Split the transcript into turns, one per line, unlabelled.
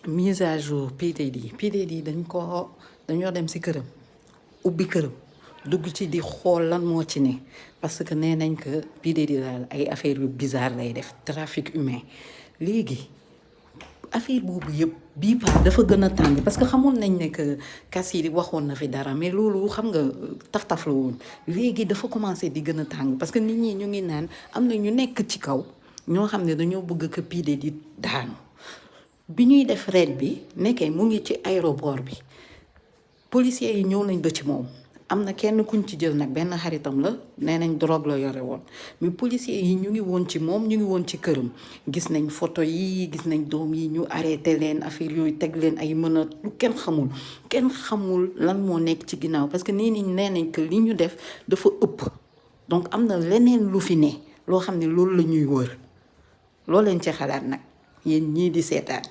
mise à jour PDD dañoo dem si këram ubbi këram dugg ci di xool lan moo ci ne parce que nee nañ que PDD daal ay affaire yu bizarre lay def trafic humain léegi affaire boobu yëpp bii paa dafa gën a tàng parce que xamoon nañ ne que Kassi waxoon na fi dara mais loolu xam nga taf-taf la woon léegi dafa commencé di gën a tàng parce que nit ñi ñu ngi naan am na ñu nekk ci kaw ñoo xam ne dañoo bëgg que PDD daanu bi ñuy def raid bi nekkee mu ngi ci aéroport bi policiers yi ñëw nañ ba ci moom am na kenn kuñ ci jël nag benn xaritam la nee nañ drogue la yore woon mais policiers yi ñu ngi woon ci moom ñu ngi woon ci këram gis nañ photo yi gis nañ doom yi ñu arrêté leen affaire yooyu teg leen ay mën lu kenn xamul lan moo nekk ci ginnaaw parce que nee nañ que li ñu def dafa ëpp donc am na leneen lu fi ne loo xam ne loolu la ñuy wër loo leen ci xalaat nag yéen ñii di seetaan